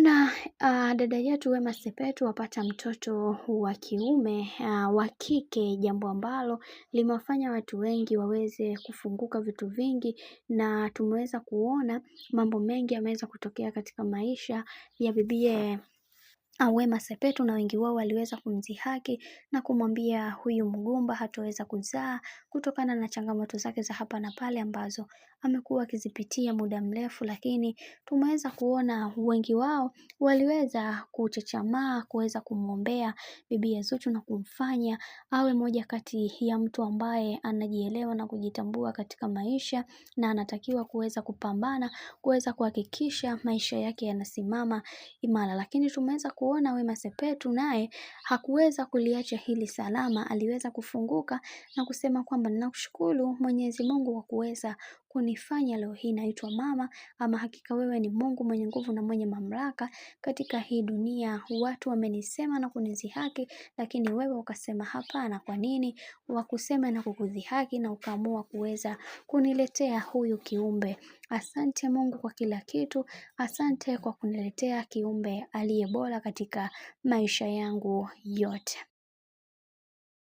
Bwana, dada yetu Wema Sepetu wapata mtoto wa kiume, wa kike, jambo ambalo limewafanya watu wengi waweze kufunguka vitu vingi, na tumeweza kuona mambo mengi yameweza kutokea katika maisha ya bibie Wema Sepetu, na wengi wao waliweza kumdhihaki na kumwambia huyu mgumba hatoweza kuzaa kutokana na changamoto zake za hapa na pale ambazo amekuwa akizipitia muda mrefu, lakini tumeweza kuona wengi wao waliweza kuchechamaa kuweza kumwombea bibi Zuchu na kumfanya awe moja kati ya mtu ambaye anajielewa na kujitambua katika maisha na anatakiwa kuweza kupambana kuweza kuhakikisha maisha yake yanasimama imara. Lakini tumeweza kuona Wema Sepetu naye hakuweza kuliacha hili salama, aliweza kufunguka na kusema kwamba ninakushukuru Mwenyezi Mungu kwa kuweza kunifanya leo hii naitwa mama. Ama hakika wewe ni Mungu mwenye nguvu na mwenye mamlaka katika hii dunia. Watu wamenisema na kunidhihaki, lakini wewe ukasema hapana. Kwa nini wakusema na kukudhihaki na ukaamua kuweza kuniletea huyu kiumbe? Asante Mungu kwa kila kitu, asante kwa kuniletea kiumbe aliye bora katika maisha yangu yote.